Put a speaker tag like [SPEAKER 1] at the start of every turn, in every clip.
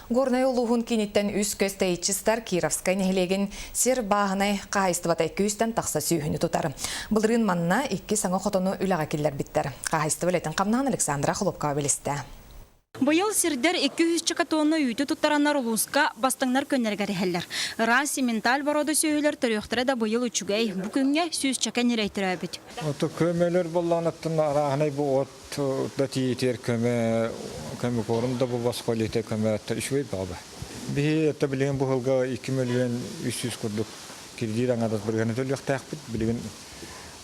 [SPEAKER 1] Горнай улууһун кииниттэн үс көс тэйиччи сытар Кировскай нэһилиэгин сир бааһынай хаһаайыстыбата 200-тэн тахса сүөһүнү тутар. Былырыын манна икки саҥа хотону үлэҕэ киллэрбиттэр. Хаһаайыстыба үлэтин хамнаһын Александра Хлопкова билистэ.
[SPEAKER 2] Быйыл сирдэр 200 тонна үүтү туттараннар улууска бастыҥнар көннөрүгэр иһэллэр. Ыраас симменталь борода сүөһүлэр төрүөхтэрэ да быйыл үчүгэй. Бу күҥҥэ сүүсчэкэ ньирэй төрөөбүт.
[SPEAKER 3] Ото көмөлөр боллаанаттан арааһынай бу от да тиитер көмө көмө да бу босхолите көмө үчүгэй баҕа. Биһи это билигин бу сылга 2 миллион 300 курдук кредит аҥардас бырыһыаны төлүөхтээхпит. Билигин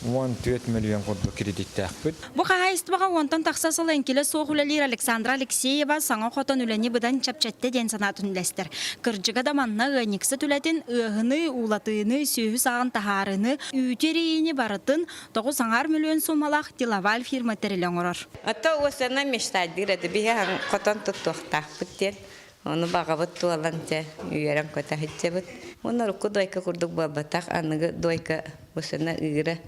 [SPEAKER 3] 14 миллион курдук кредиттээхпит.
[SPEAKER 2] Бу хаһаайыстыбаҕа уонтан тахса сыл эҥкилэ суох үлэлиир Александра Алексеева саҥа хотон үлэни быдан чэпчэттэ диэн санаатын үллэстэр. Кырдьыга да манна ыанньыксыт үлэтин ыаһыны, уулатыыны, сүөһү саҕын таһаарыыны, үүтү эрийиини барытын 9,5 миллион суумалаах Тилаваль фирма тэрилэ оҥорор.
[SPEAKER 4] Ото уосана мечтайдыыр этэ биһи хотон туттуохтаахпыт диэн. Ону баҕабыт туолан дьэ үөрэн көтө сылдьабыт. Уонна урукку дойка курдук буолбатах, аныгы дойка уосана ыыра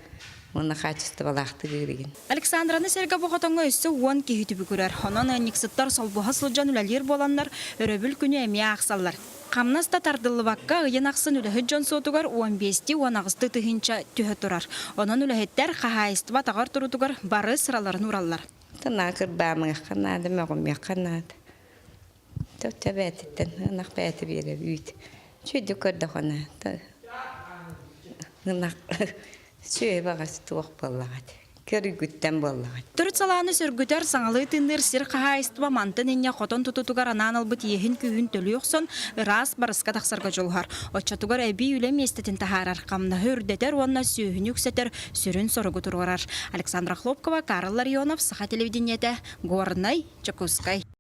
[SPEAKER 4] уонна хаачыстыбалаахтык ыырыгын.
[SPEAKER 2] Александраны сэргэ бу хотоҥҥо өссө уон киһи түбүгүрэр. Онон ыанньыксыттар солбуһа сылдьан үлэлиир буоланнар, өрөбүл күнү эмиэ аахсаллар. Хамнас да тардыллыбакка, ыйын ахсын үлэһит дьон суотугар уон биэстии уон аҕыстыы тыһыынча түһэ турар. Онон үлэһиттэр хаһаайыстыба атаҕар турутугар бары сыраларын уураллар.
[SPEAKER 4] Санаа кырбаамыахха наада, мөҕүмүөххэ наада. Чэ бэйэтиттэн ынах бэйэтэ биэрэр үүт. Үчүгэйдик көрдөххүнэ ынах сүөһү баҕас туох буоллаҕа көрүгүттэн буоллаҕа.
[SPEAKER 2] Төрүт салааны сөргүтэр, саҥалыы тыынныыр сир хаһаайыстыба мантан инньэ хотон тутутугар анаан ылбыт иэһин-күүһүн төлүү охсон, ыраас барыска тахсарга дьулуһар. Оччотугар эбии үлэ миэстэтин таһаарар, хамнаһы үрдэтэр уонна сүөһүнү үксэтэр сүрүн соругу туруорар. Александра Хлопкова, Карл Ларионов, Саха телевидениетэ, Горнай, Дьокуускай.